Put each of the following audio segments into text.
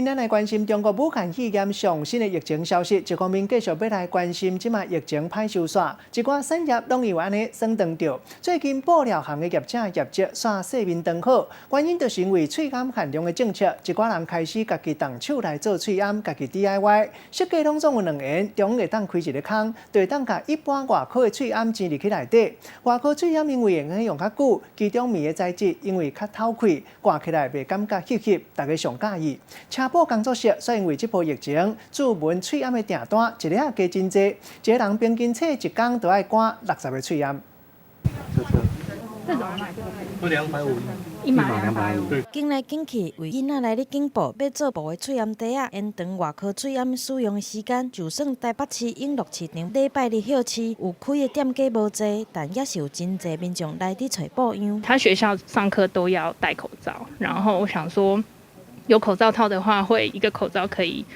咱來關心中國武漢肺炎上新的疫情消息，一方面繼續欲來關心這馬疫情歹收煞，一寡產業攏因為按呢損斷著。最近布料行的業者業績煞勢面轉好，原因就是因為喙罨限量的政策，一寡人開始家己動手來做喙罨，家己 DIY 設計攏總有兩緣，中央會當開一个空，就會當共一般外科的喙罨嵌入去內底。外科喙罨因為會用較久，其中棉的材質因為較透氣，掛起來袂感覺翕翕，大家上佮意。車布工作室煞因為這波疫情，注文喙罨的訂單一日仔加真濟，一個人平均切一工都愛趕60個喙罨。這怎麼賣？都250，一碼250。對。揀來揀去，為囡仔來咧揀布，欲做布的喙罨袋仔，延長外科喙罨使用的時間。就算台北市永樂市場禮拜日歇市，有開的店家無濟，但也是有真濟民眾來佇揣布樣。他學校上課都要戴口罩，然後我想說，有口罩套的話，會一個口罩可以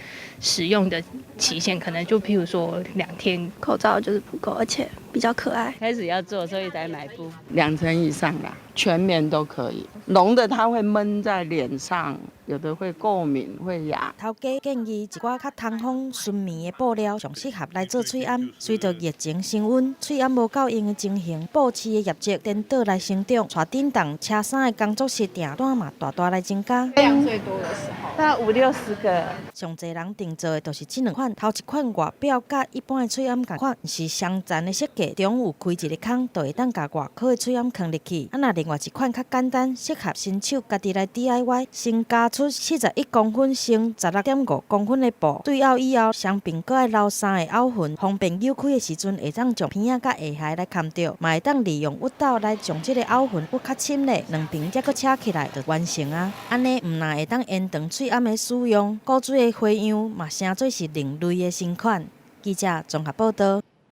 使用的期限，可能就譬如說2天。口罩就是不夠，而且比較可愛。開始要做，所以才買布。兩層以上啦，全棉都可以。濃的它會悶在臉上，有的會過敏，會癢。頭家建議一寡較通風順棉的布料，上適合來做喙罨。隨著疫情升溫，喙罨無夠用的情形，布市的業績顛倒來成長。帶振動車衫的工作室訂單嘛大大來增加。量最多的時候，大概五六十個。上濟人訂做的就是這兩款，頭一款外表佮一般的喙罨仝款，是相層的設計，中有開一个空，就會當共外科的喙罨囥入去。啊，若另外一款較簡單，適合新手家己來 DIY，先加出41公分乘16.5公分的布，對拗以後，雙邊閣愛留三個凹痕，方便扭開的時陣會當將邊仔佮下頦來崁著，嘛會當利用熨斗來將這个凹痕熨較深咧，兩邊才閣車起來就完成啊。按呢毋但會當延長喙罨的使用，古錐的花樣嘛，成做是另類的新款。記者綜合報導。